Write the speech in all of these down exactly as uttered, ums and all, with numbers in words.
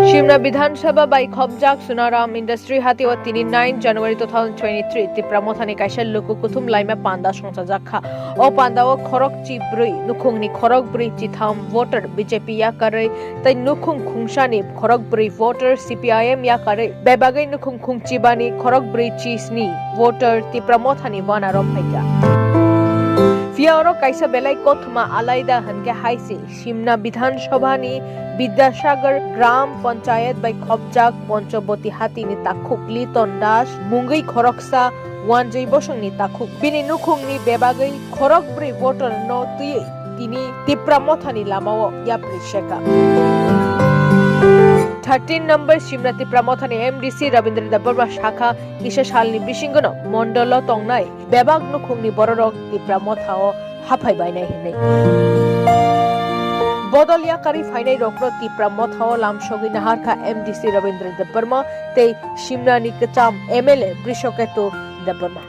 Shimna Bidhan Sabha bai khopjak Sunaram Industry hatio tini nine January two thousand twenty-three Tipra Mothani kaisa luku kuthum laima panda songchajak kha. O pandao khorok chi brwi, nukhungni khorok brwi chitham voter B J P yakarwi tei nukhung khungsani khorok brwi voter C P I M yakarwi bebagwi nukhung khungchibani khorok brwi chi sni voter Tipra Mothani wanaro phaikha. Phiya oro kaisa belai kothoma alaida hwnkhe hai se Shimna Bidhan Sabhani Bidyasagar Gram Panchayat bai khopjak Ponchaboti hatini takhuk Liton Das mungwi khoroksa Wanjwi Bosongni takhuk. Bini nukhungni bebagwi khorok brwi voter no twiwi tini Tipra Mothani lamao yapri seka. Thirteen number Shimna Tipra Mothani M D C Rabindra Debbarma sakha kisa salni bisingono mondolo tongnai bebak nukhungni bororok Tipra Mothao haphai bainai hinwi. Bodol yakarwi phainai rokno Tipra Mothao lamsogwi naharkha M D C Rabindra Debbarma tei Shimnani kwcham M L A Brishoketu Debbarma.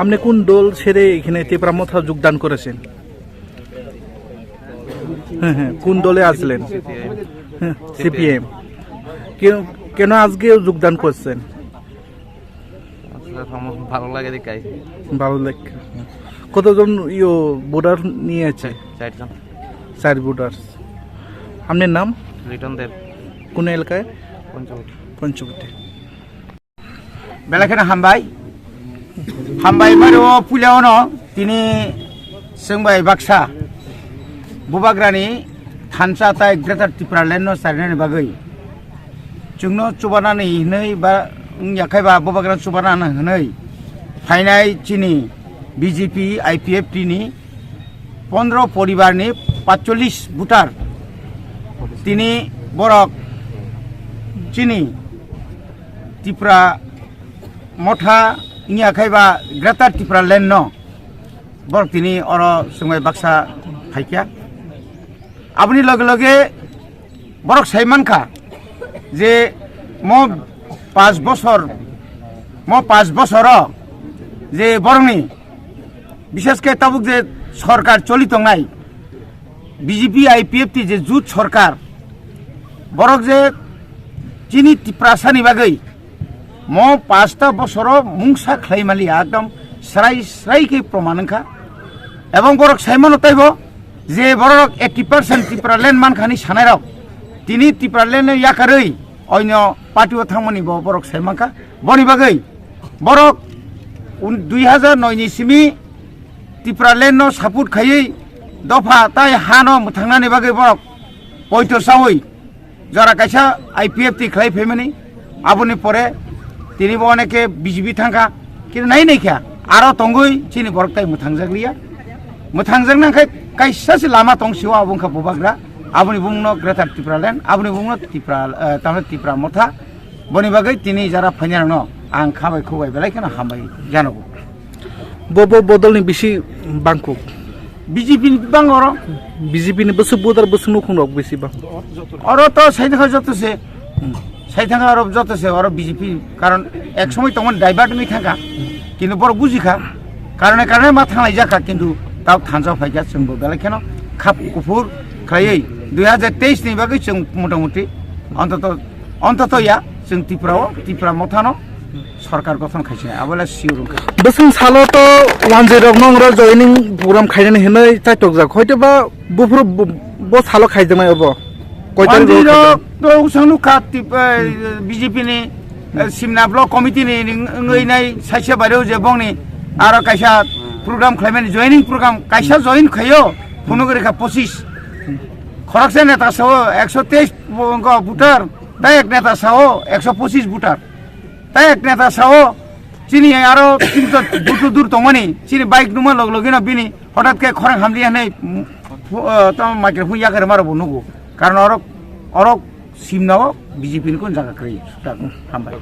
আপনি কোন দল ছেড়ে এখানে তিপ্রা মথা যোগদান করেছেন? হ্যাঁ, হ্যাঁ, কোন দলে আছিলেন? হ্যাঁ, সিপিএম। কেন, কেন আজকে যোগদান করছেন? আসলে আমার ভালো লাগে দেখে আইছি। ভালো লাগে। কতজন ইয়ো ভোটার নিয়ে আছে? চারজন। চার ভোটার। আপনার নাম? লিটন দেব। কোন এলাকায়? পঞ্চবটি। Panchavati. Belai kheno hambai. Hambai mari o puila ono tini chwng bai baksa Bubagrani thansa tai Greater Tipraland no charinani bagwi chwngno chubanani hinwi ba wngya khai ba Bubagrano chubanani hinwi phainai chini B J P I P F T ni pondro poribarni patchollis voter tini borok chini Tipra Motha wngya khai ba Greater Tipraland no borok tini oro chwng bai baksa phaikha. Aboni loge loge borok sai mankha je mo panch bosor, mo panch bosoro je borokni bishesh khe tabuk je sorkar choli tongnai B J P I P F T je jut sorkar, borok je chini Tiprasani bagwi mo pasta bosoro mungsa khlai maliya, ekdom srai srai khe proman wngkha. Ebong borok sai mano taibo je borok eighty percent Tipraland mankhani sanairok tini Tipraland no yakarwi oino party o thangmani bo borok sai mankha. Boni bagwi borok un-, dui hajar noi ni simi Tipraland no support khaiwi dopha tai hano mwthangnani bagwi borok poito chawi jora kaisa I P F T khlai phaimani, aboni pore tini bo oneke B J P thangkha, kintu nai nai kha aro tongwi chini borok tai mwthangjak liya. Mwthangjak nang khai kaisa se lama tong sio, abo wngkha Bubagra, aboni bumungno Greater Tipraland, aboni bumungno Tipra, eh, tamni Tipra Motha. Boni bagwi tini jara phainai rokno ang kha bai khuk bai belai kheno hambai janogo. Bo, bo bodolni bisi bangkuk. B J P ni bang oro. B J P ni bwswk voter bwswk nukhung rok bisi bang. Oro to sai thangkha joto se. Hmm. Sai thangkha oro joto se oro B J P karon ek somoi tongmani divert wngwi thangkha. Kintu borok bujikha. Karone karone ma thanglai jakha kintu tao thansa phaikha chwng bo belai kheno khap kuphur khlaiwi dui hajar teis ni bagwi chwng motamuti ontoto, ontoto ya chwng Tripura o Tripura Mothano sorkar gothon khaisina, abo le sure wngkha. Bwswng salo to wanjwi rok nong ro joining program khainani hinwi chaitokjak, hoito ba buphuru bo, bo salo khaijaknai obo. Koi tarik wanjwi ro khaijak? Rok to usang nukha tip, eh, B J P ni, eh, Simna Block Committee ni ring-, wngwi nai saisa bario je bongni aro kaisa program khlaimani joining program kaisa join khaio phunuk rikha pochis. Khoroksa neta sao ekso teis bo-, wngkha voter, tai ek neta sao ekso pochis voter. Tai ek neta sao, chini aro butu dur tongmani, chini bike numa log logino bini hotat khe khorang hamliya hinwi, mm, phu-, uh, tamo microphone yakarima rokbo nugo. Karon orok, orok Simna o B J P ni kun jaga kwrwi. Hambai.